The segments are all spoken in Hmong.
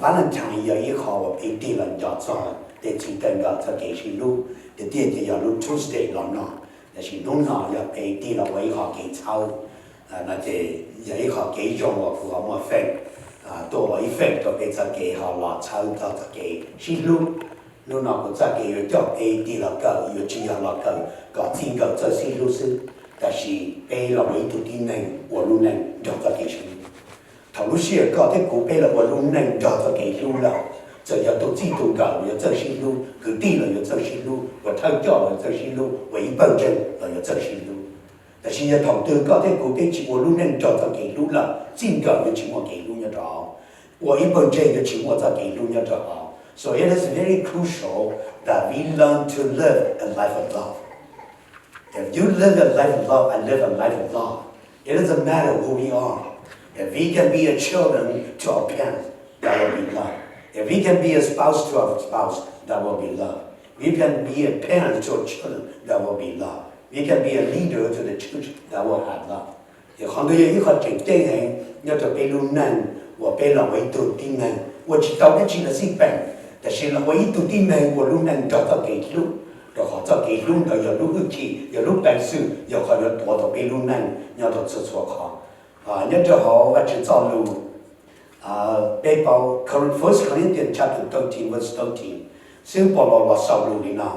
Valentine yog ib qho uas peb tig los nco txog tej txij tej nkawm txoj kev sib hlub. Tiag tiag ces yog lub Tuesday los no, tiam sis hnub no yog peb tig los ua ib qho kev txhawb, no ces yog ib qho kev zoo uas kuv ho muaj feem tuaj ua ib feem rau peb txoj kev ho los txhawb txog txoj kev sib hlub. Hnub no kuv txoj kev yuav coj peb tig los kawm yuav tsis yog los kawm kom txij nkawm txawj sib hlub xwb, tab sis peb los ua ib tug tib neeg ua lub neej nrog txoj kev sib hlub. Thaum lub sij hawm koj thiab kuv peb los ua lub neej nrog txoj kev hlub lawm, txawm yog tus txij tus nkawm los yuav txawj sib hlub, kwv tij los yuav txawj sib hlub, ua thawj coj los yuav txawj sib hlub, ua ib pawg ntseeg los yuav txawj sib hlub. Tab sis yog thaum twg koj thiab kuv peb tsis ua lub neej nrog txoj kev hlub lawm, txij nkawm yuav tsis muaj kev hlub nyob rau hauv, ua ib pawg ntseeg yuav tsis muaj txoj kev hlub nyob rau hauv. So it is very crucial that we learn to live a life of love. If you live a life of love, I live a life of love. It doesn't matter who we are. If we can be a children to our parents, that will be love. If we can be a spouse to our spouse, that will be love. We can be a parent to our children, that will be love. We can be a leader to the church, that will have love. Ces qhov ntawd yog ib qho tseem ceeb heev nyob rau peb lub neej uas peb los ua ib tug tib neeg ua tsis tau dab tsi los xij peem, tab sis los ua ib tug tib neeg ua lub neej nrog txoj kev hlub, rau qhov txoj kev hlub ntawd yog lub hwj chim, yog lub peev xwm, yog qhov yuav tuav tau peb lub neej nyob rau txhua txhua qhov. Nyob rau hauv Vajtswv txoj lus, peb paub First Corinthians chapter thirteen, verse thirteen, xib hwb Paulus los sau lus li no,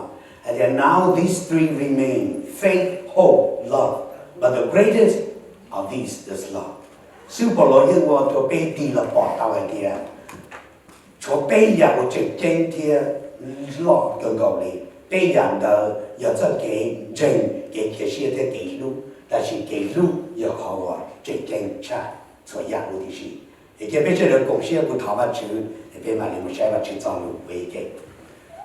hais tias, Now these three remain: faith, hope, love, but the greatest of these is love. Xib hwb Paulus yeej ua rau peb tig los pom tau hais tias tshuav peb yam uas tseem ceeb thiab loj kawg nkaus li. Peb yam ntawd yog txoj kev ntseeg, kev cia siab thiab kev hlub, tab sis kev hlub yog qhov uas tseem ceeb tshaj txhua yam huv tib si. Es cia peb sawv daws koom siab kuv thov Vajtswv es peb mam li mus saib Vajtswv txoj lus ua ke.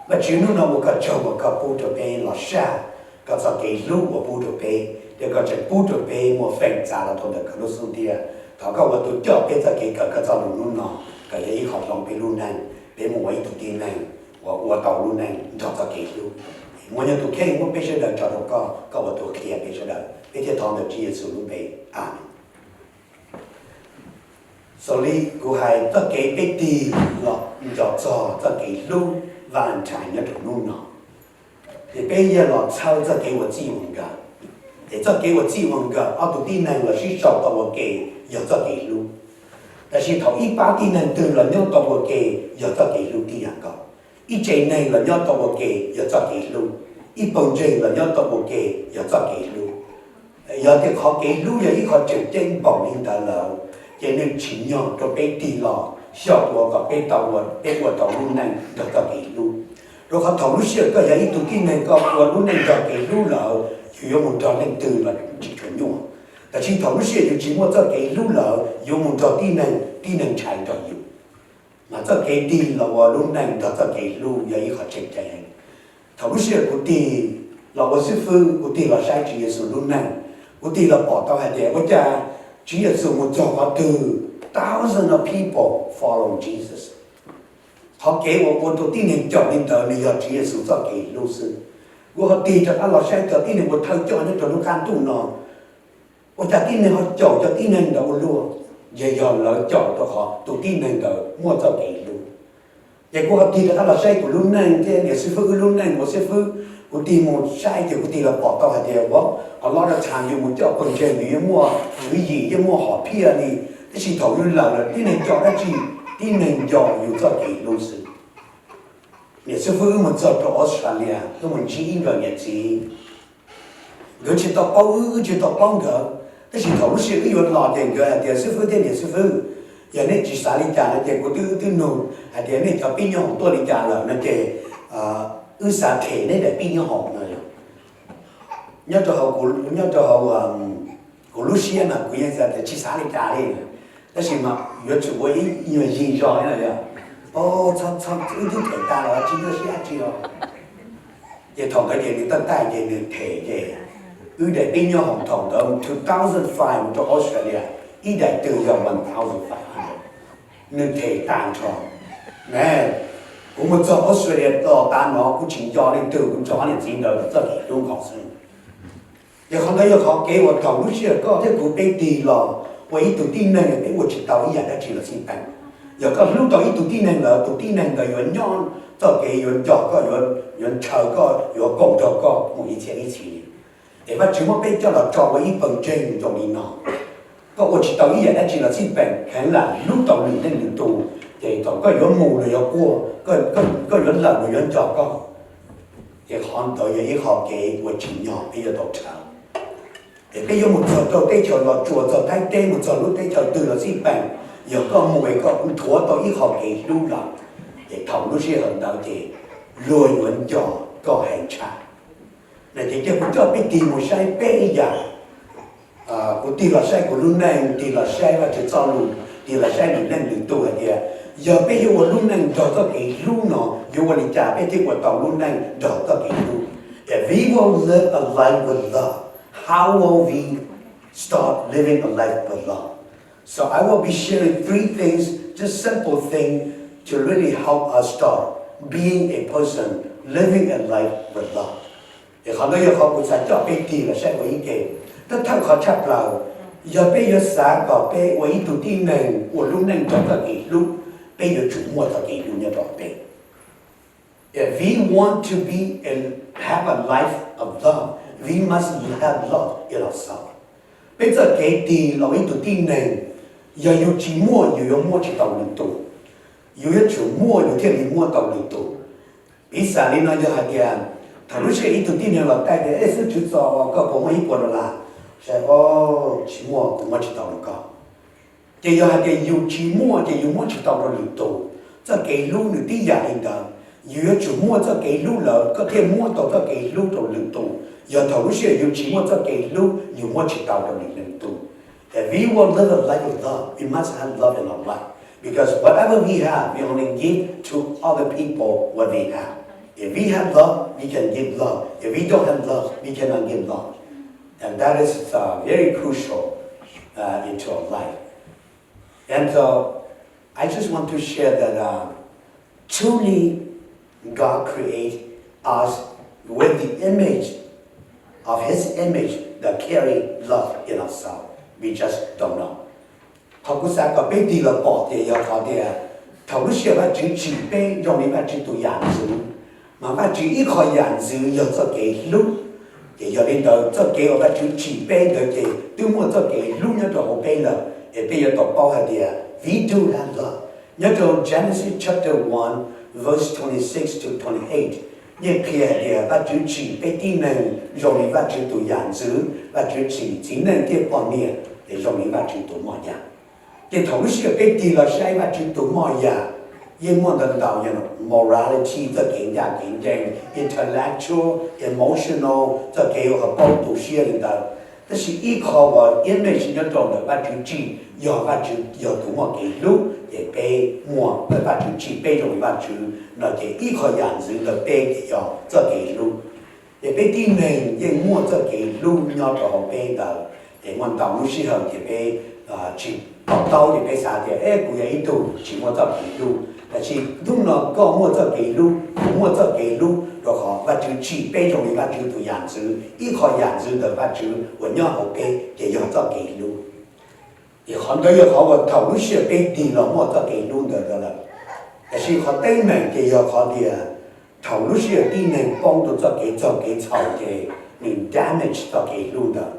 Vajtswv, hnub no ua koj tsaug uas koj pub rau peb los saj koj txoj kev hlub uas pub rau peb, thiab koj tseem pub rau peb muaj feem txav los rau ntawm koj lub xub ntiag. Thov koj ua tus coj peb txoj kev kawm koj txoj lus hnub no kom yog ib qho hloov peb lub neej, peb mus ua ib tug tib neeg uas ua tau lub neej nrog txoj kev hlub. Muaj nyob tus kheej muab peb sawv daws tso rau koj, koj ua tus qhia peb sawv daws. Peb thiaj thov ntawm Tswv Yexus lub npe, amees. Xaus li kuv hais txoj kev peb tig los nco txog txoj kev hlub Valentine nyob rau hnub no, ces peb yuav los txhawb txoj kev ua txij ua nkawm. Ces txoj kev ua txij ua nkawm ob tug tib neeg los sib sau tau ua ke yog txoj kev hlub. Tab sis thaum ib pab tib neeg twg los nyob tau ua ke yog txoj kev hlub tib yam nkaus. Ib tsev neeg los nyob tau ua ke yog txoj kev hlub. Ib pawg ntseeg los nyob tau ua ke yog txoj kev hlub. Yog tias qhov kev hlub yog ib qho tseem ceeb npaum li ntawd lawm, ces nws tsim nyog rau peb tig los xyaum ua kom peb tau ua, peb ua tau lub neej nrog txoj kev hlub. Rau qhov thaum lub sij hawm koj yog ib tug tib neeg koj ua lub neej nrog kev hlub lawm, yus yuav mus nrog leej twg los tsis tshua nyuaj. Tab sis thaum lub sij hawm yus tsis muaj txoj kev hlub lawm, yuav mus nrog tib neeg, tib neeg ntshai nrog yus. Mas txoj kev tig los ua lub neej nrog txoj kev hlub yog ib qho tseem ceeb. Thaum lub sij hawm kuv tig los ua xib fwb, kuv tig los saib Tswv Yexus lub neej, kuv tig los pom tau hais tias ua cas Tswv Yexus mus txog qhov twg, thousands of people follow Jesus. Qhov kev uas ua rau tib neeg caum li ntawd nws yog Tswv Yexus txoj kev hlub xwb. Kuv ho tig rov qab los saib cov tib neeg ua thawj coj nyob rau lub qab ntuj no, ua cas tib neeg ho caum cov tib neeg ntawd ua luaj? Ces yog lawv caum rau qhov tus tib neeg ntawd muaj txoj kev hlub. Ces kuv ho tig rov qab los saib kuv lub neej thiab niam xib fwb wb lub neej, ua xib fwb, kuv tig mus saib ces kuv tig los pom tau hais tias ua, a lot of time yus mus coj pawg ntseeg yus yeej muaj tswv yim, yeej muaj hom phiaj li, tab sis thaum yus lawm lawm tib neeg nco dab tsi? Tib neeg nco yus txoj kev hlub xwb. Niam xib fwb wb mus txog rau Australia, wb mus ntsib ib nkawm niam txiv. Nkawd tsis tau paub wb, wb tsis tau paub nkawd, tab sis thaum lub sij hawm wb yuav los ces nkawd hais tias, xib fwb thiab niam xib fwb, yog nej tsis xav li cas no ces kuv twb, wb twb nug hais tias nej cov pib nyob hoom tuaj li cas lawm no ces wb xav them nej daim pib nyob hoom no. Nyob rau hauv, nyob rau hauv kuv lub siab mas kuv yeej xav tias tsis xav li cas li, tab sis mas yuav tsum ua ib nyuag yig zog li no yog, o, txhob, wb twb them tas los tsis nyuaj siab dab tsi os. Ces thaum ntawd ces nws taij taij ces nws them ces wb daim pib nyob hoom thaum ntawd two thousand five mus rau Australia, ib daim twg yog one thousand five hundred. Nws them tag nrho. Ne, kuv mus txog Australia los tas no kuv tsis nco leej twg, kuv nco niam txiv ntawd txoj kev hlub nkaus xwb. Ces qhov ntawd yog qhov kev uas thaum lub sij hawm koj thiab kuv peb tig los ua ib tug tib neeg peb ua tsis tau ib yam dab tsi los xij peem. Yog koj hlub tau ib tug tib neeg lawm, tus tib neeg ntawd yuav nyob txoj kev yuav nco koj, yuav ntshaw koj, yuav koom nrog koj mus ib txhiab ib txhis. Es Vajtswv muab peb coj los tso ua ib pawg ntseeg zoo li no. Koj ua tsis tau ib yam dab tsi los xij peem, kheev lam hlub tau lwm leej lwm tus, ces thaum koj yuav mus los yuav quaj, koj yuav lawm los yuav nco koj. Ces qhov ntawd yog ib qho kev uas tsim nyog peb yuav tau rhawv. Es peb yuav mus txog rau teb chaws Los Tsuas, txog Thaib teb, mus txog lub teb chaws twg los xij peem, yog koj mus es koj nthuav tau ib qho kev hlub lawm, ces thaum lub sij hawm ntawd ces luag yuav nco koj heev tshaj. No ces cia kuv coj peb tig mus saib peb yam. Kuv tig los saib kuv lub neej, tig los saib Vajtswv txoj lus, tig los saib lwm leej lwm tus hais tias, yog peb yuav ua lub neej nrog txoj kev hlub no, yuav ua li cas peb thiaj ua tau lub neej nrog txoj kev hlub? If we will live a life with love, how will we start living a life with love? So I will be sharing three things, just simple thing, to really help us start being a person living a life with love. Es qhov no yog qhov kuv xav coj peb tig los saib ua ib ke. Thawj thawj qhov tshaj plaws, yog peb yuav xav kom peb ua ib tug tib neeg ua lub neej nrog txoj kev hlub, peb yuav tsum muaj txoj kev hlub nyob rau peb. If we want to be and have a life of love, we must have love in ourselves. Peb txoj kev tig los ua ib tug tib neeg, yog yus tsis muaj yus yuav muab tsis tau lwm tus. Yus yuav tsum muaj yus thiaj li muab tau lwm tus. Piv xam li no yog hais tias, thaum lub sij hawm ib tug tib neeg los taij tias, ej, xib hwb Tswv Txos, koj puas muaj ib puas dollar? Saib, o, tsis muaj, kuv muab tsis tau rau koj. Ces yog hais tias yus tsis muaj ces yus muab tsis tau rau lwm tus. Txoj kev hlub nws tib yam li ntawd, yus yuav tsum muaj txoj kev hlub lawm koj thiaj muab tau txoj kev hlub rau lwm tus. Yog thaum lub sij hawm yus tsis muaj txoj kev hlub, yus muab tsis tau rau lwm tus. If we want to live a life of love, we must have love in our life. Because whatever we have, we only give to other people what we have. If we have love, we can give love. If we don't have love, we cannot give love. And that is uh, very crucial uh, into our life. And uh, I just want to share that uh, truly God created us with the image of His image that carry love in ourselves. We just don't know. Qhov kuv xav kom peb tig los pom tias yog qhov tias thaum lub sij hawm Vajtswv tsim peb zoo li Vajtswv tus yam ntxwv, mas Vajtswv ib qho yam ntxwv yog txoj kev hlub. Ces yog li ntawd txoj kev uas Vajtswv tsim peb ntawd ces twb muaj txoj kev hlub nyob rau hauv peb lawm, es peb yuav tau paub hais tias we do have love. Nyob rau Genesis chapter one, verse twenty six to twenty eight, yeej qhia hais tias Vajtswv tsim peb tib neeg zoo li Vajtswv tus yam ntxwv, Vajtswv tsim txiv neej thiab poj niam es zoo li Vajtswv tus moj yam. Ces thaum lub sij hawm peb tig los saib Vajtswv tus moj yam, yeej muaj ntau ntau yog morality, txoj kev ncaj kev ncees, intellectual, emotional, txoj kev uas paub tu siab li ntawd. Tab sis ib qho uas image nyob rau ntawm Vajtswv tsim yog Vajtswv yog tus muaj kev hlub, ces peb muaj Vajtswv tsim peb zoo li Vajtswv no ces ib qho yam ntxwv ntawm peb ces yog txoj kev hlub. Ces peb tib neeg yeej muaj txoj kev hlub nyob rau hauv peb ntawd. Ces muaj ntau lub sij hawm ces peb tsis to taub ces peb xav tias, e, kuv yog ib tug tsis muaj txoj kev hlub. Tab sis hnub no koj muaj txoj kev hlub, kuv muaj txoj kev hlub, rau qhov Vajtswv tsim peb zoo li Vajtswv tus yam ntxwv, ib qho yam ntxwv ntawm Vajtswv uas nyob hauv peb ces yog txoj kev hlub. Ces qhov ntawd yog qhov uas thaum lub sij hawm peb tig los muaj txoj kev hlub ntawd lawm. Tab sis qhov teeb meem ces yog qhov tias thaum lub sij hawm tib neeg poob rau txoj kev txaug kev txhaum ces nws damage txoj kev hlub ntawd.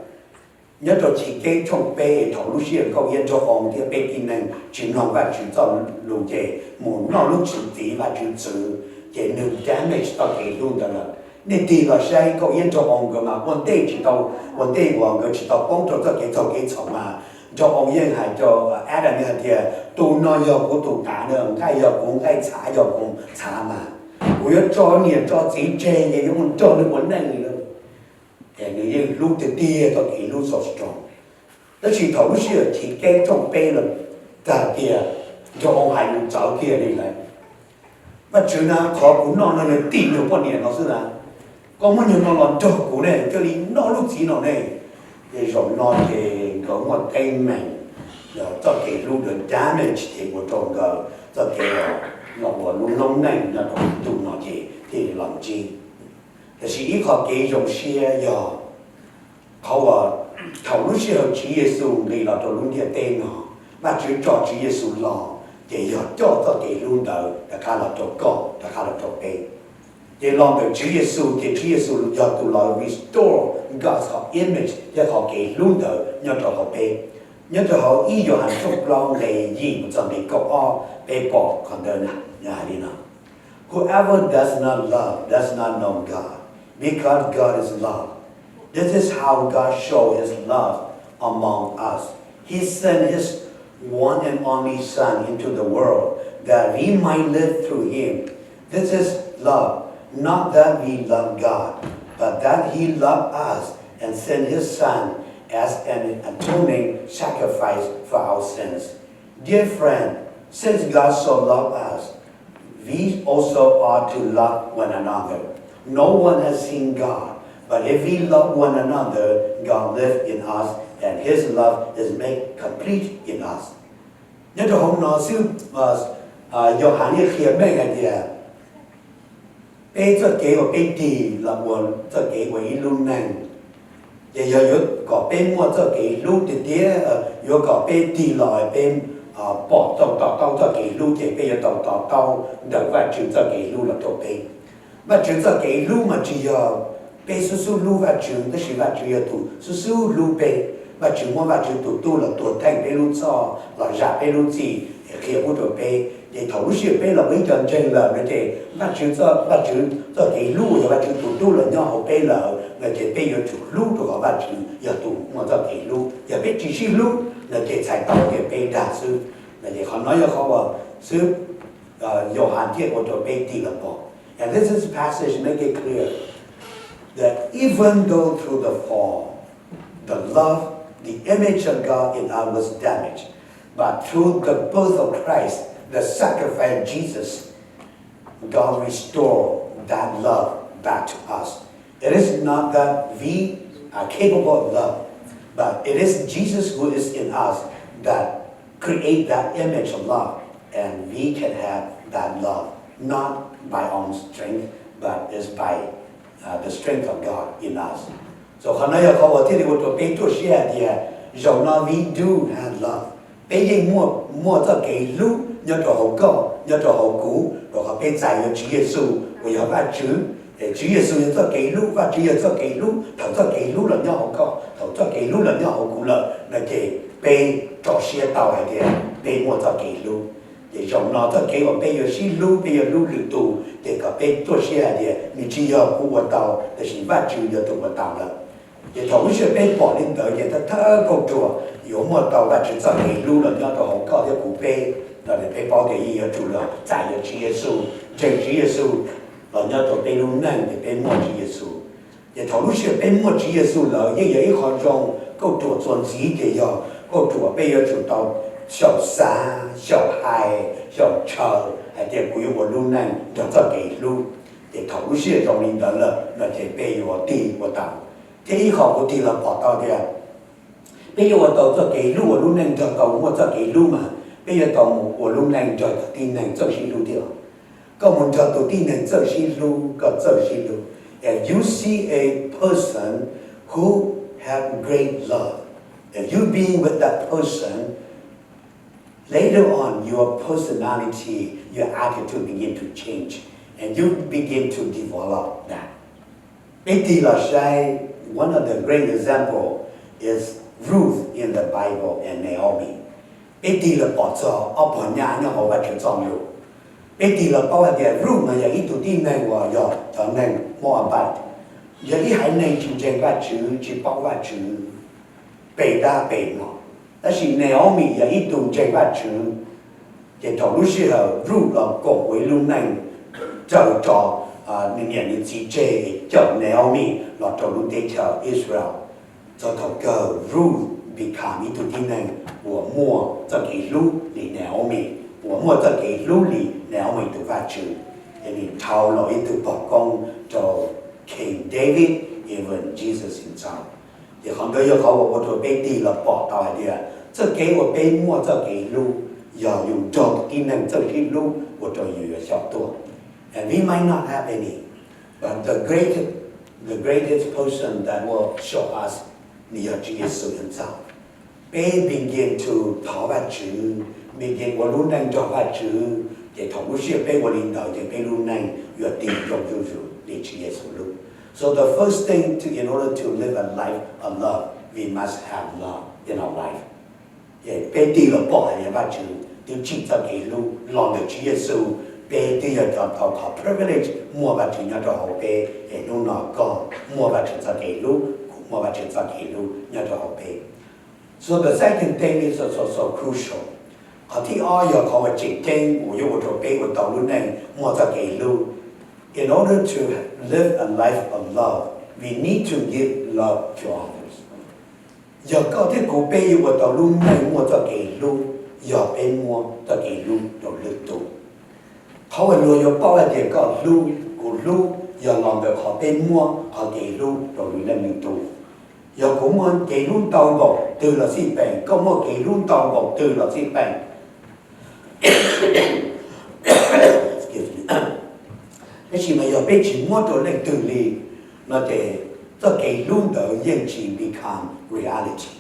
Nyob rau Chiv Keeb tshooj peb, thaum lub sij hawm Nkauj Iab Nraug Oo thiab peb tib neeg tsis mloog Vajtswv txoj lus ces mus noj lub txwv txiv Vajtswv txwv, ces nws damage txoj kev hlub ntawd lawm. Nej tig los saib Nkauj Iab Nraug Oo nkawd mas ua ntej tsis tau, ua ntej uas nkawd tsis tau poob rau txoj kev txaug kev txhaum mas Nraug Oo yeej hais rau Adam hais tias, tus no yog kuv tus tav, nqaij yog kuv nqaij, txhav yog kuv txhav mas, kuv yuav tso niam tso txiv tseg ces yuav mus nrog nws ua neej li lawm. Ces nws yeej hlub tiag tiag, txoj kev hlub so strong. Tab sis thaum lub sij hawm Chiv Keeb tshooj peb los tag tias Nraug Oo hais lus txawv kiag li lawm. Vajtswv na, qhov kuv noj no yog tim nyuag poj niam no xwb na, koj muab nyuag no los nrog kuv ne, cia li noj lub txiv no ne. Ces zaum no ces nkawd muaj teeb meem, txoj kev hlub ntawd damage ces ua rau nkawd txoj kev los ua lub noob neej nyob rau ntu no ces thiaj li los ntsib. Tab sis ib qho kev zoo siab yog qhov uas thaum lub sij hawm Tswv Yexus nqis los rau lub ntiaj teb no, Vajtswv tso Tswv Yexus los, ces yog coj txoj kev hlub ntawd rov qab los rau koj, rov qab los rau peb. Ces los ntawm Tswv Yexus, ces Tswv Yexus yog tus los restore God's image thiab qhov kev hlub ntawd nyob rau hauv peb. Nyob rau hauv ib Yauhas tshooj plaub nqe yim mus txog nqe kaum ob peb pom qhov ntawd na, hais li no: Whoever does not love does not know God, because God is love. This is how God showed his love among us. He sent his one and only Son into the world that we might live through him. This is love, not that we love God, but that he loved us and sent his Son as an atoning sacrifice for our sins. Dear friend, since God so loved us, we also ought to love one another. No one has seen God, but if we love one another, God lives in us, and his love is made complete in us. Nyob rau hauv no xwb, Yauhas yeej qhia meej hais tias peb txoj kev uas peb tig los ua txoj kev ua ib lub neej, ces yog yuav kom peb muaj txoj kev hlub tiag tiag, yuav kom peb tig los peb pom tau to taub txoj kev hlub, ces peb yuav tau to taub ntawm Vajtswv txoj kev hlub los rau peb. Vajtswv txoj kev hlub mas tsis yog peb xub xub hlub Vajtswv, tab sis Vajtswv yog tus xub xub hlub peb. Vajtswv muab Vajtswv tus tub los tuag theej peb lub txhoj, los zam peb lub txim, qhia pub rau peb. Ces thaum lub sij hawm peb los ua ib co ntseeg lawm no ces Vajtswv, Vajtswv txoj kev hlub uas yog Vajtswv tus tub los nyob hauv peb lawm no ces peb yuav tsum hlub rau qhov Vajtswv yog tus muaj txoj kev hlub. Yog peb tsis sib hlub no ces txhais tau tias peb dag xwb. No ces qhov no yog qhov uas xwb Yauhas thiaj ua rau peb tig los pom. And this is passage make it clear that even though through the fall, the love, the image of God in us was damaged, but through the birth of Christ, the sacrifice of Jesus, God restored that love back to us. It is not that we are capable of love, but it is Jesus who is in us that create that image of love, and we can have that love, not by our own strength, but is by uh, the strength of God in us. So qhov no yog qhov uas thiaj li ua rau peb ruaj siab hais tias zaum no we do have love. Peb yeej muaj, muaj txoj kev hlub nyob rau hauv koj, nyob rau hauv kuv, rau qhov peb txais yuav Tswv Yexus uas yog Vajtswv. Tswv Yexus yog txoj kev hlub, Vajtswv yog txoj kev hlub. Thaum txoj kev hlub los nyob hauv koj, thaum txoj kev hlub los nyob hauv kuv lawm no ces peb rau siab tau hais tias peb muaj txoj kev hlub. Ces zaum no txoj kev uas peb yuav sib hlub, peb yuav hlub lwm tus, ces kom peb ruaj siab hais tias nws tsis yog kuv ua tau, tab sis Vajtswv yog tus ua tau lawm. Ces thaum lub sij hawm peb pom li ntawd ces thawj thawj kauj ruam yuav muaj tau Vajtswv txoj kev hlub los nyob rau hauv koj thiab kuv peb, no ces peb paub tias yeej yuav tsum los txais yuav Tswv Yexus, ntseeg Tswv Yexus los nyob rau peb lub neej ces peb muaj Tswv Yexus. Ces thaum lub sij hawm peb muaj Tswv Yexus lawm yeej yog ib qho zoo, kauj ruam txuas ntxiv ces yog kauj ruam peb yuav tsum tau xyaum xav, xyaum hais, xyaum ntshaw hais tias kuv yuav ua lub neej nrog txoj kev hlub. Ces thaum lub sij hawm zoo li ntawd lawm no ces peb yuav tig ua tau. Thiab ib qho kuv tig los pom tau tias peb yuav ua tau txoj kev hlub ua lub neej nrog tau muaj txoj kev hlub mas peb yuav tau mus ua lub neej nrog tus tib neeg txawj sib hlub thiab. Koj mus nrog tus tib neeg txawj sib hlub, koj txawj sib hlub. If you see a person who have great love, if you being with that person, later on your personality, your attitude begin to change, and you begin to develop that. Peb tig los saib, one of the great example is Ruth in the Bible and Naomi. Peb tig los pom txog ob pog nyab nyob hauv Vajtswv txoj lus. Peb tig los paub hais tias Ruth no yog ib tug tib neeg uas yog cov neeg Moabite, yog ib haiv neeg tsis ntseeg Vajtswv, tsis paub Vajtswv, pes dab pes no. Tab sis Naomi yog ib tug ntseeg Vajtswv, ces thaum lub sij hawm Ruth los koom ua ib lub neej raws rau nws niam nws txiv tseg, cawm Naomi los rau lub teb chaws Israel. Txog thaum kawg Ruth become ib tug tib neeg uas muaj txoj kev hlub li Naomi, uas muaj txoj kev hlub li Naomi tus Vajtswv, ces nws dhau los ib tug pog koob rau King David, even Jesus himself. Ces qhov ntawd yog qhov uas ua rau peb tig los pom tau hais tias txoj kev uas peb muaj txoj kev hlub yog yus nrog tus tib neeg txawj sib hlub ua rau yus yuav xyaum tuaj. And we might not have any, but the greatest, the greatest person that will show us nws yog Tswv Yexus himself. Peb begin to thov Vajtswv, Begin ua lub neej nrog Vajtswv, ces thaum lub sij hawm peb ua li ntawd ces peb lub neej yuav tig zoo zuj zus li Tswv Yexus lub. So the first thing to, in order to live a life of love, we must have love in our life. Ces peb tig los pom hais tias Vajtswv twb tsim txoj kev hlub los ntawm Tswv Yexus, peb twb yog cov tau qhov privilege muaj Vajtswv nyob rau hauv peb, es hnub no koj muaj Vajtswv txoj kev hlub, kuv muaj Vajtswv txoj kev hlub nyob rau hauv peb. So the second thing is also so crucial. Qhov thib ob yog qhov uas tseem ceeb uas yuav ua rau peb ua tau lub neej muaj txoj kev hlub. In order to live a life of love, we need to give love to others. Yog koj thiab kuv peb yuav ua tau lub neej muaj txoj kev hlub, yog peb muab txoj kev hlub rau lwm tus. Qhov uas luag yuav paub hais tias koj hlub kuv hlub yog los ntawm qhov peb muab qhov kev hlub rau lwm leej lwm tus. Yog kuv muaj kev hlub ntau npaum twg los xij peem, koj muaj kev hlub ntau npaum twg los xij peem, tab sis mas yog peb tsis muab rau leej twg li no ces txoj kev hlub ntawd yeej tsis become reality.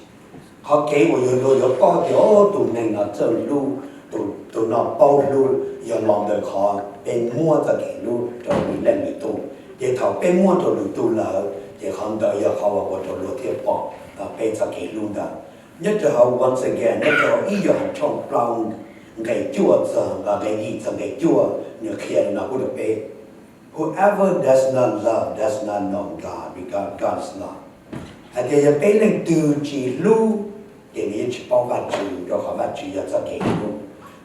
Qhov kev uas yog luag yuav paub tias tus neeg no txawj hlub, tus no paub hlub, yog los ntawm qhov peb muab txoj kev hlub rau lwm leej lwm tus. Ces thaum peb muab rau lwm tus lawm ces qhov ntawd yog qhov uas ua rau luag thiaj pom peb txoj kev hlub ntawd. Nyob rau hauv, once again, nyob rau hauv ib Yauhas tshooj plaub nqe cuaj txog nqe yim txog nqe cuaj, nws qhia li no pub rau peb: Whoever does not love does not know God, because God is love. Hais tias yog peb leej twg tsis hlub, ces nws yeej tsis paub Vajtswv, rau qhov Vajtswv yog txoj kev hlub.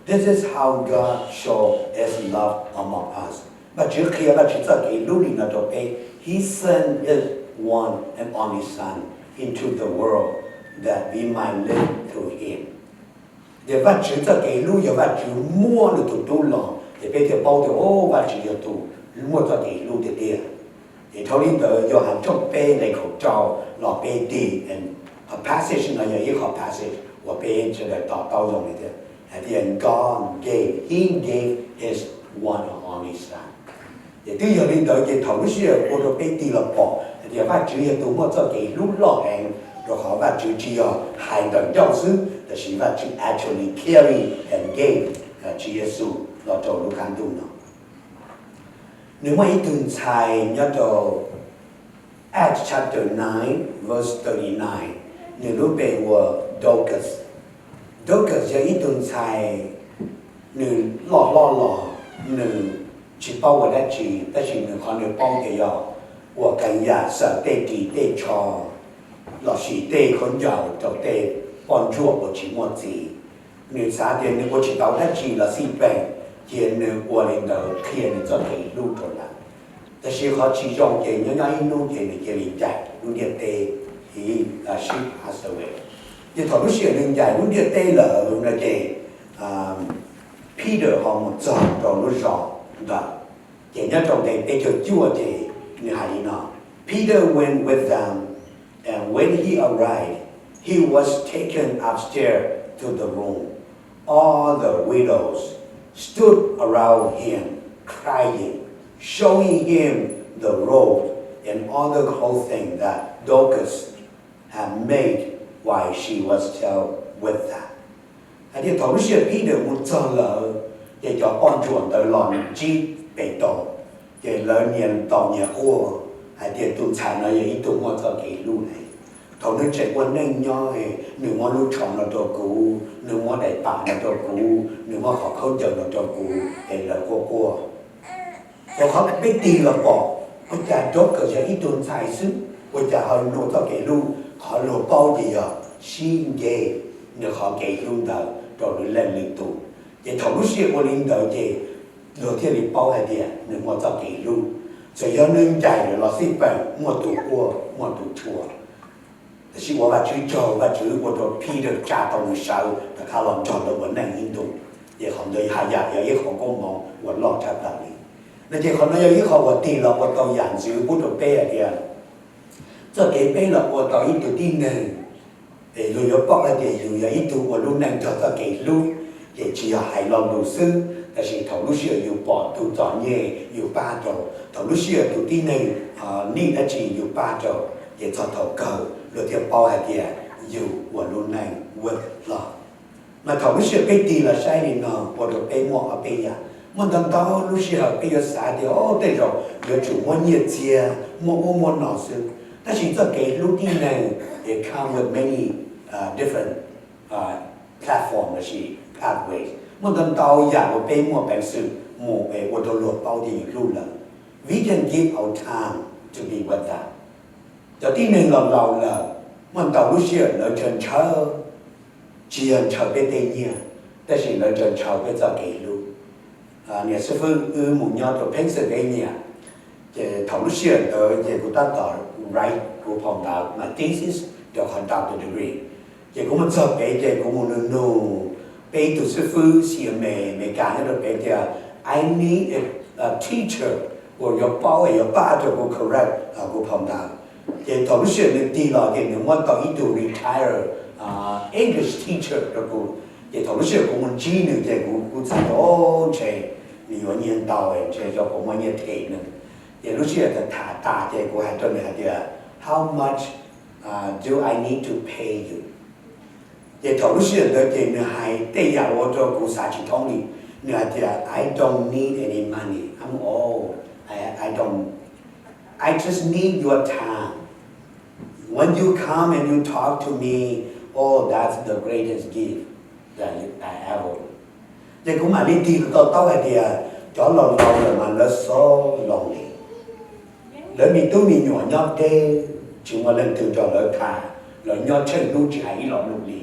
This is how God show His love among us. Vajtswv qhia Vajtswv txoj kev hlub li no rau peb: He sent His one and only Son into the world that we might live through Him. Ces Vajtswv txoj kev hlub yog Vajtswv muab nws tus tub los, ces peb thiaj paub tias, o, Vajtswv yog tus muaj txoj kev hlub tiag tiag. Ces dhau li ntawd, Yauhas tshooj peb nqe kaum rau los peb tig, qhov passage no yog ib qhov passage uas peb sawv daws to taub zoo li thiab, hais tias God gave, He gave His one and only Son. Ces twb yog li ntawd ces thaum lub sij hawm ua rau peb tig los pom hais tias Vajtswv yog tus muaj txoj kev hlub loj heev, rau qhov Vajtswv tsis yog hais ntawm ncauj xwb, tab sis Vajtswv actually carry and gave Tswv Yexus los rau lub qab ntuj no. Nws muaj ib tug ntxhais nyob rau Acts chapter nine, verse thirty-nine, nws lub npe hu ua Dorcas. Dorcas yog ib tug ntxhais, nws loj hlob los nws tsis paub ua dab tsi, tab sis nws qhov nws paub ces yog ua qee yam xaws tej ris tej tsho lossis tej khaub ncaws rau tej poj ntsuam uas tsis muaj txiv. Nws xav tias nws ua tsis tau dab tsi los xij peem, cia nws ua li ntawd qhia nws txoj kev hlub rau lawv. Tab sis qhov tsis zoo ces nyob nyob ib hnub ces nws cia li ncaim lub ntiaj teb, he, she passed away. Ces thaum lub sij hawm nws ncaim lub ntiaj teb lawm no ces Peter ho mus txog rau lub zos ntawd. Ces nyob rau nqe peb caug cuaj ces nws hais li no: Peter went with them, and when he arrived, he was taken upstairs to the room. All the widows stood around him, crying, showing him the robe and all the clothing that Dorcas had made while she was still with them. Hais tias thaum lub sij hawm Peter mus txog lawm, ces cov poj ntsuam ntawd los ntsib Petus, ces lawv nyias ntaus nyias quaj hais tias tus ntxhais no yog ib tug muaj txoj kev hlub heev. Thaum nws tseem ua neej nyob, nws muab lub tsho no rau kuv, nws muab daim pam no rau kuv, nws muab qhov khaub ncaws no rau kuv, es lawv quaj quaj. Rau qhov peb tig los pom, ua cas Dorcas yog ib tug ntxhais xwb, ua cas ho nws txoj kev hlub, qhov luag paub ces yog sib nce nws qhov kev hlub ntawd rau lwm leej lwm tus. Ces thaum lub sij hawm ua li ntawd ces luag thiaj li paub hais tias nws muaj txoj kev hlub. Txawm yog nws ncaim lawm los xij peem, muaj tus quaj muaj tus tshua, tab sis ua Vajtswv tsaug, Vajtswv ua rau Peter tsa tau nws sawv rov qab los nrog lawv ua neej ib ntus. Ces qhov ntawd haj yam yog ib qho koob hmoov uas loj tshaj plaws li. No ces qhov no yog ib qho uas tig los ua tau yam ntxwv pub rau peb hais tias txoj kev peb los ua tau ib tug tib neeg, es luag yuav paub hais tias yus yog ib tug ua lub neej nrog txoj kev hlub, ces tsis yog hais lo lus xwb, tab sis thaum lub sij hawm yus pom tus txom nyem yus pab rau, thaum lub sij hawm tus tib neeg need dab tsi yus pab rau, ces txog thaum kawg luag thiaj paub hais tias yus ua lub neej worth love. Mas thaum lub sij hawm peb tig los saib li no ua rau peb muaj ob peb yam. Muaj ntau ntau lub sij hawm peb yuav xav tias, o, tej zaum yuav tsum muaj nyiaj txiag, muaj ub muaj no xwb. Tab sis txoj kev hlub tib neeg, it come with many different platform lossis pathways. Muaj ntau ntau yam uas peb muaj peev xwm mus es ua rau luag paub tias yus hlub lawv. We can give our time to be with them. Cov tib neeg laus laus lawm, muaj ntau lub sij hawm lawv ntshaw ntshaw, tsis yog ntshaw peb tej nyiaj, tab sis lawv ntshaw ntshaw peb txoj kev hlub. Niam xib fwb wb mus nyob rau Pennsylvania, ces thaum lub sij hawm ntawd ces kuv tab tom write kuv phau ntawv, my thesis, rau qhov doctor degree. Ces kuv mus txog pem ces kuv mus nug nug peb ib tug xib fwb C M A Amelikas nyob rau pem tias, I need a teacher uas yuav paub es yuav pab rau kuv correct kuv phau ntawv. Ces thaum lub sij hawm nws tig los ces nws muab tau ib tug retire English teacher rau kuv. Ces thaum lub sij hawm kuv mus ntsib nws ces kuv kuj xav tias, o, ntshe nws yuav nyiaj ntau, ntshe yog kuv muaj nyiaj them nws. Ces lub sij hawm tham tas ces kuv hais rau nws hais tias, how much do I need to pay you? Ces thaum lub sij hawm ntawd ces nws hais tej yam ua rau kuv xav tsis thoob li. Nws hais tias, I don't need any money, I'm old, I, I don't, I just need your time. When you come and you talk to me, oh, that's the greatest gift that I ever. Ces kuv mam li tig rau taub hais tias, cov laus laus lawm mas lawv so lonely. Lawv me tub me nyuam nyob deb, tsis muaj leej twg nrog lawv tham, lawv nyob tsheej hnub tsis hais ib lo lus li.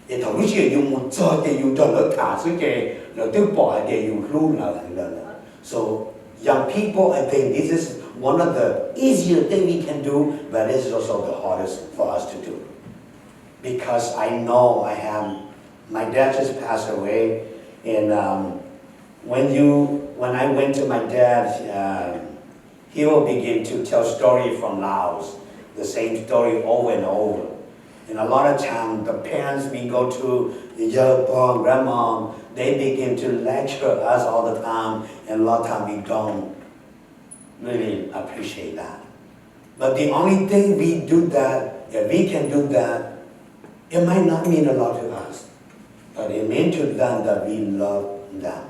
Ces thaum lub sij hawm yus mus txog ces yus nrog lawv tham xwb ces lawv twb pom hais tias yus hlub lawv heev lawm. So young people, I think this is one of the easier thing we can do, but it's also the hardest for us to do. Because I know I have, my dad just passed away, and um, when you, when I went to my dad, uh, he will begin to tell story from Laos, the same story over and over. And a lot of time, the parents, we go to the yawg pog, grandma, they begin to lecture us all the time, and a lot of time we don't really appreciate that. But the only thing we do that, if we can do that, it might not mean a lot to us, but it means to them that we love them.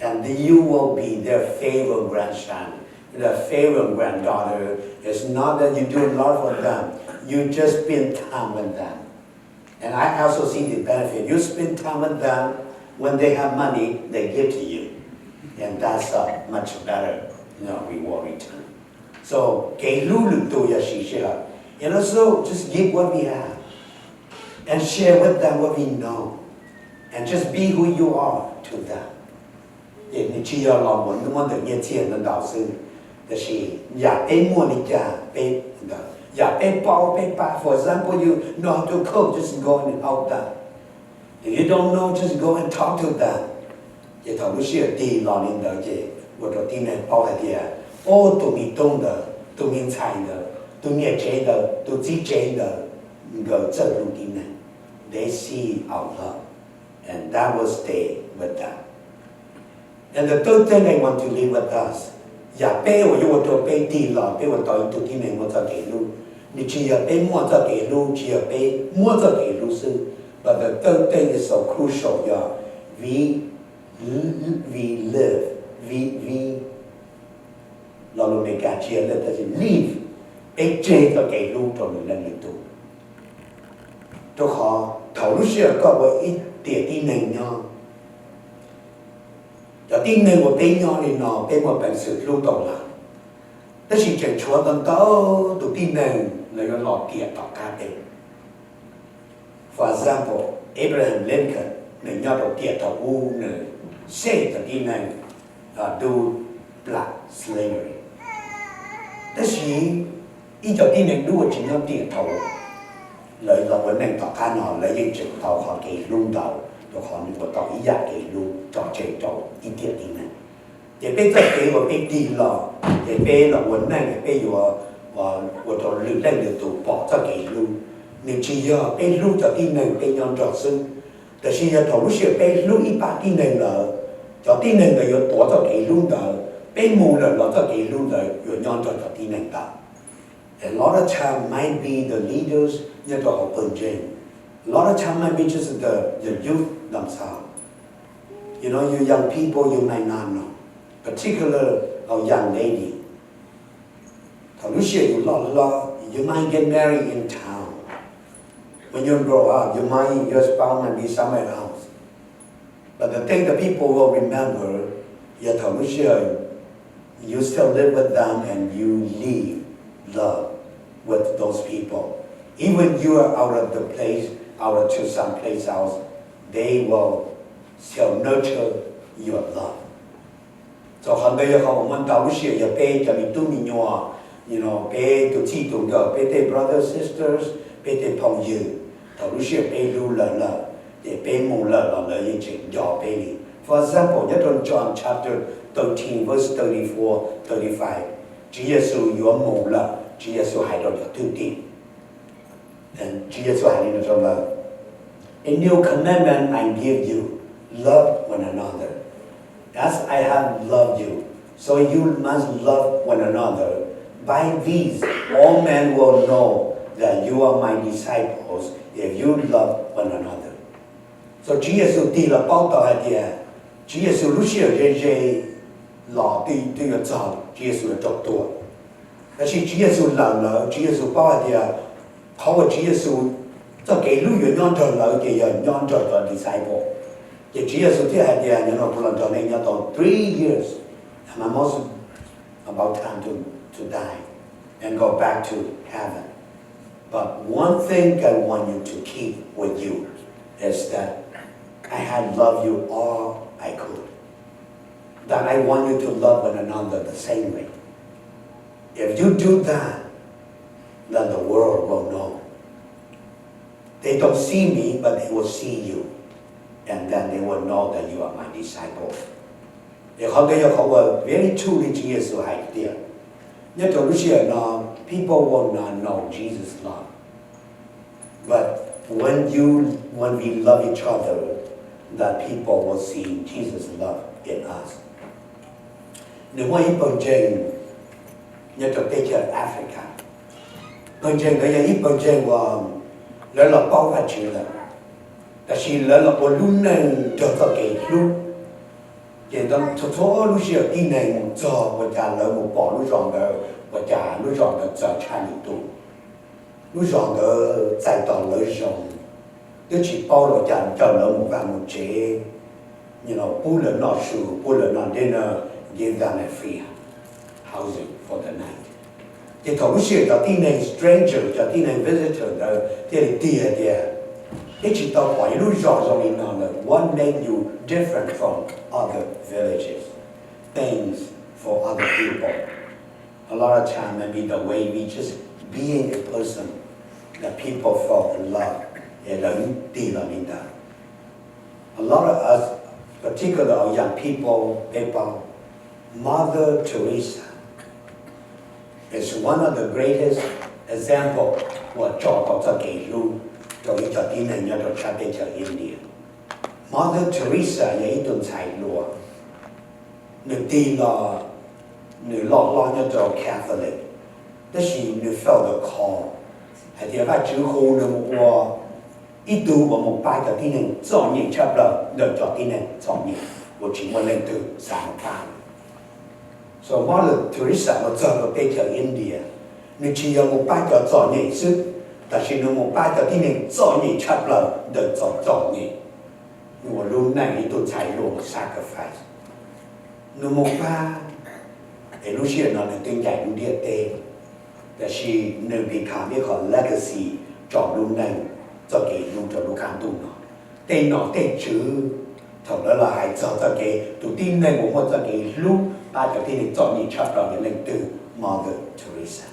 And you will be their favorite grandson, their favorite granddaughter. It's not that you do a lot for them, you just spend time with them. And I also see the benefit. You spend time with them, when they have money, they give to you. And that's a much better, you know, reward return. So kev hlub lwm tus yog siv sij hawm. And also just give what we have and share with them what we know and just be who you are to them. Ces nws tsis yog los mus muab ntawm nyiaj txiag ntau ntau xwb, tab sis yam peb muaj li cas peb ntawd, yam peb paub peb pab. For example, you know how to cook, just go and help them. If you don't know, just go and talk to them. Ces thaum lub sij hawm tig los li ntawd ces ua rau tib neeg paub hais tias, o, tus me tub ntawd, tus me ntxhais ntawd, tus niam tsev ntawd, tus txiv tsev ntawd, nkawd txawj hlub tib neeg. They see our love, and that will stay with them. And the third thing I want to leave with us, yam peb uas yuav ua rau peb tig los peb ua tau ib tug tib neeg muaj txoj kev hlub, nws tsis yog peb muaj txoj kev hlub, tsis yog peb muab txoj kev hlub xwb, but the third thing is so crucial, yog we, we live, we, we, lo lus Amelikas tsis yog live, tab sis live, peb tseg txoj kev hlub rau lwm leej lwm tus. Rau qhov thaum lub sij hawm koj ua ib tiam tib neeg nyob, cov tib neeg uas peb nyob li no peb muaj peev xwm hlub tau lawm, tab sis tseem tshuav ntau ntau tus tib neeg lawv yuav los tiam tom qab peb. For example, Abraham Lincoln, nws nyob rau tiam thaum ub nws save cov tib neeg dub plam slavery. Tab sis ib co tib neeg dub uas tsis nyob tiam thaum lawv los ua neej tom qab no lawv yeej tseem tau qhov kev hlub ntau, rau qhov nws ua tau ib yam kev hlub tso tseg rau ib tiam tib neeg. Ces peb txoj kev uas peb tig los, ces peb los ua neej, peb yuav ua rau lwm leej lwm tus pom txoj kev hlub. Nws tsis yog peb hlub cov tib neeg peb nyob nrog xwb, tab sis yog thaum lub sij hawm peb hlub ib pab tib neeg lawm, cov tib neeg ntawd yuav tuav txoj kev hlub ntawd, peb mus lawm los txoj kev hlub ntawd yuav nyob nrog cov tib neeg ntawd. A lot of time might be the leaders nyob rau hauv pawg ntseeg. A lot of time might be just the, the youth down south. You know, you young people, you might not know, particular our young lady. Thaum lub sij hawm yus loj hlob, you might get married in town. When you grow up, you might, your spouse might be somewhere else. But the thing that people will remember, yog thaum lub sij hawm you still live with them and you live love with those people. Even you are out of the place, out of to some place else, they will still nurture your love. Txog qhov ntawd yog qhov uas muaj ntau lub sij hawm yog peb cov me tub me nyuam, you know, peb tus txij tus nkawm, peb tej brothers sisters, peb tej phooj ywg, thaum lub sij hawm peb hlub lawv lawm, ces peb mus lawm los lawv yeej tseem nco peb li. For example, nyob rau John chapter thirteen verse thirty four, thirty five, Tswv Yexus yuav mus lawm, Tswv Yexus hais rau cov thwj tim, Tswv Yexus hais li no rau lawv: A new commandment I give you, love one another. As I have loved you, so you must love one another. By these, all men will know that you are my disciples, if you love one another. So Tswv Yexus tig los paub tau hais tias Tswv Yexus lub sij hawm ze ze los twb yuav txog, Tswv Yexus yuav raug tua. Tab sis Tswv Yexus lawm lawm, Tswv Yexus paub hais tias qhov uas Tswv Yexus txoj kev hlub yuav nyob nrog lawv ces yog nyob nrog cov disciple. Ces Tswv Yexus thiaj hais tias, nyob no kuv los nrog nej nyob tau three years, I'm almost about time to, to die and go back to heaven. But one thing I want you to keep with you is that I have loved you all I could. That I want you to love one another the same way. If you do that, then the world will know. They don't see me, but they will see you. And then they will know that you are my disciple. Es qhov ntawd yog qhov uas very true li Tswv Yexus hais tias, nyob rau lub sij hawm no, people will not know Jesus' love. But when you, when we love each other, that people will see Jesus' love in us. Nws muaj ib pawg ntseeg nyob rau teb chaws Africa. Pawg ntseeg ntawd yog ib pawg ntseeg uas lawv los paub Vajtswv lawm, tab sis lawv los ua lub neej nrog txoj kev hlub. Ces txhua txhua lub sij hawm tib neeg mus txog ua cas lawv mus pom lub zos ntawd ua cas lub zos ntawd txawv tshaj lwm tus. Lub zos ntawd txais tos lawv zoo, twb tsis paub los cas coj lawv mus vaj mus tsev, pub lawv noj su, pub lawv noj dinner, give them a free housing for the night. Ces thaum lub sij hawm cov tib neeg stranger, cov tib neeg visitor ntawd thiaj li tig hais tias, peb tsis tau pom ib lub zos zoo li no lawm. What make you different from other villages? Things for other people. A lot of time maybe the way we just being a person, the people fall in love, es lawv tig los li ntawd. A lot of us, particularly our young people, peb paub Mother Teresa is one of the greatest example uas tso tau txoj kev hlub rau ib co tib neeg nyob rau sab teb chaws India. Mother Teresa yog ib tug ntxhais hluas, nws tig los, nws loj hlob nyob rau Catholic, tab sis nws felt the call hais tias Vajtswv hu nws mus ua ib tug uas mus pab cov tib neeg txom nyem tshaj plaws ntawm cov tib neeg txom nyem uas tsis muaj leej twg xav mus pab. So Mother Teresa uas txog rau teb chaws India, nws tsis yog mus pab cov txom nyem xwb, tab sis nws mus pab cov tib neeg txom nyem tshaj plaws ntawm txom txom nyem. Nws ua lub neej ib tug ntxhais hluas sacrifice, nws mus pab, es lub sij hawm no nws twb ncaim lub ntiaj teb, tab sis nws become ib qho legacy rau lub neej, txoj kev hlub rau lub qab ntuj no. Tej nom tej tswv thaum lawv los hais txog txoj kev tus tib neeg uas muaj txoj kev hlub pab cov tib neeg txom nyem tshaj plaws yog leej twg? Mother Teresa.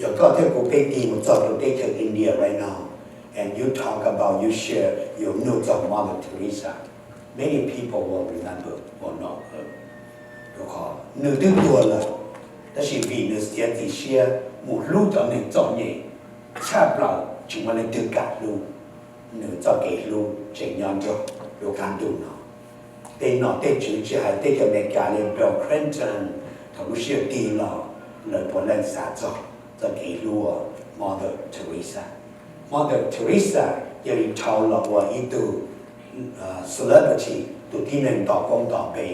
Yog koj thiab kuv peb tig mus txog rau teb chaws India right now and you talk about, you share your news of Mother Teresa, many people will remember, will know her. Rau qhov nws twb tuag lawm, tab sis vim nws txiav txim siab mus hlub cov neeg txom nyem tshaj plaws tsis muaj leej twg kam hlub, nws txoj kev hlub tseem nyob nrog lub qab ntuj no. Tej nom tej tswv tsis hais teb chaws Amelikas li Bill Clinton, thaum lub sij hawm tig los lawv puav leej xav txog txoj kev hlub uas Mother Teresa. Mother Teresa cia li dhau los ua ib tug celebrity, tus tib neeg nto koob nto npe,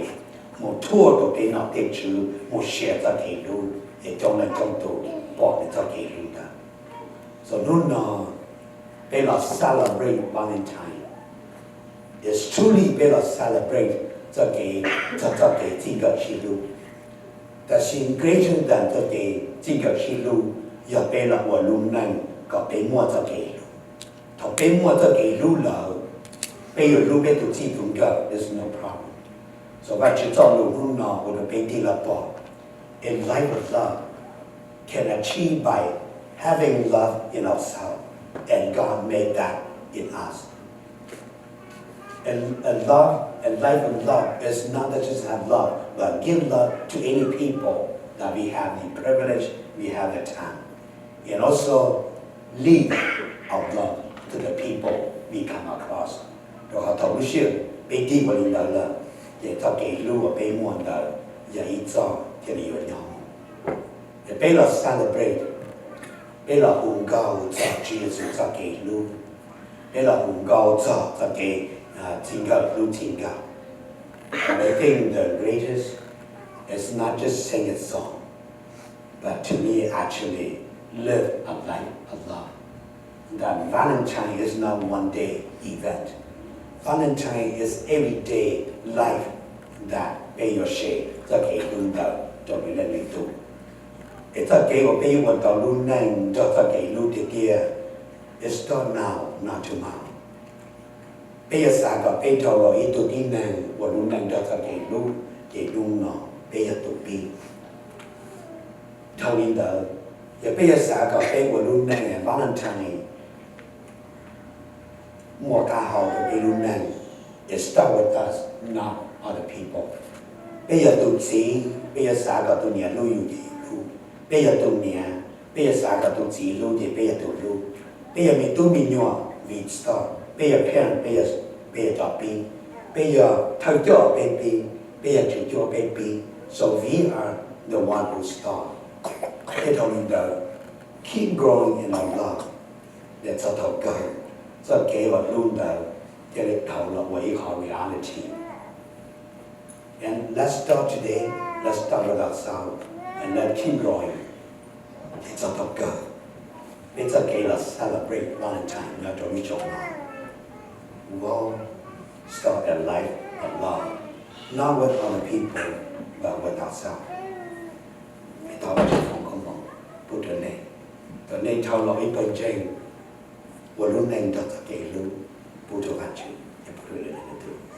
mus thuaj rau tej nom tej tswv mus share txoj kev hlub, es coob leej coob tus pom nws txoj kev hlub ntawd. So hnub no peb los celebrate Valentine. It's truly peb los celebrate txoj kev, txog txoj kev txij nkawm sib hlub. Tab sis greater than txoj kev txij nkawm sib hlub, yog peb los ua lub neej kom peb muaj txoj kev hlub. Thaum peb muaj txoj kev hlub lawm, peb yuav hlub peb tus txij tus nkawm, there's no problem. So Vajtswv txoj lus hnub no ua rau peb tig los pom, a life of love can achieve by having love in ourselves, and God made that in us. A, a love, a life of love is not that just have love, but give love to any people that we have the privilege, we have the time. And also live our love to the people we come across. Rau qhov thaum lub sij hawm peb tig ua li ntawd lawm, ces txoj kev hlub uas peb muaj ntawd yog ib txoj thiaj li yuav nyob. Es peb los celebrate, peb los hu nkaug txog Tswv Yexus txoj kev hlub, peb los hu nkaug txog txoj kev txij nkawm hlub txij nkawm. But I think the greatest is not just sing a song, but to me actually live a life of love. That Valentine is not one day event. Valentine is everyday life that peb yuav share txoj kev hlub ntawd rau lwm leej lwm tus. Es txoj kev uas peb yuav ua tau lub neej nrog txoj kev hlub tiag tiag, it's start now, not tomorrow. Peb yuav xav kom peb dhau los ib tug tib neeg ua lub neej nrog txoj kev hlub, ces hnub no peb yog tus pib. Dhau li ntawd, yog peb yuav xav kom peb ua lub neej Valentine muaj qab hau rau peb lub neej, it start with us, not other people. Peb yog tus txiv, peb yuav xav kom tus niam hlub yus ces yus hlub. Peb yog tus niam, peb yuav xav kom tus txiv hlub ces peb yog tus hlub. Peb yog me tub me nyuam, we start. Peb yog parent, peb yog, peb yog cov pib. Peb yog thawj coj, peb pib. Peb yog tswv cuab, peb pib. So we are the one who start. Thiab dhau li ntawd, keep growing in our love. Ces txog thaum kawg, txoj kev uas hlub ntawd thiaj li dhau los ua ib qho reality. And let's start today, let's start with ourselves, and let's keep growing. Ces txog thaum kawg, peb txoj kev los celebrate Valentine nyob rau lub xyoo no, we'll start a life of love, not with other people, but with ourselves. Thov Vajtswv foom koob hmoov pub rau nej, kom nej dhau los ib pawg ntseeg ua lub neej nrog txoj kev hlub pub rau Vajtswv thiab pub rau lwm leej lwm tus.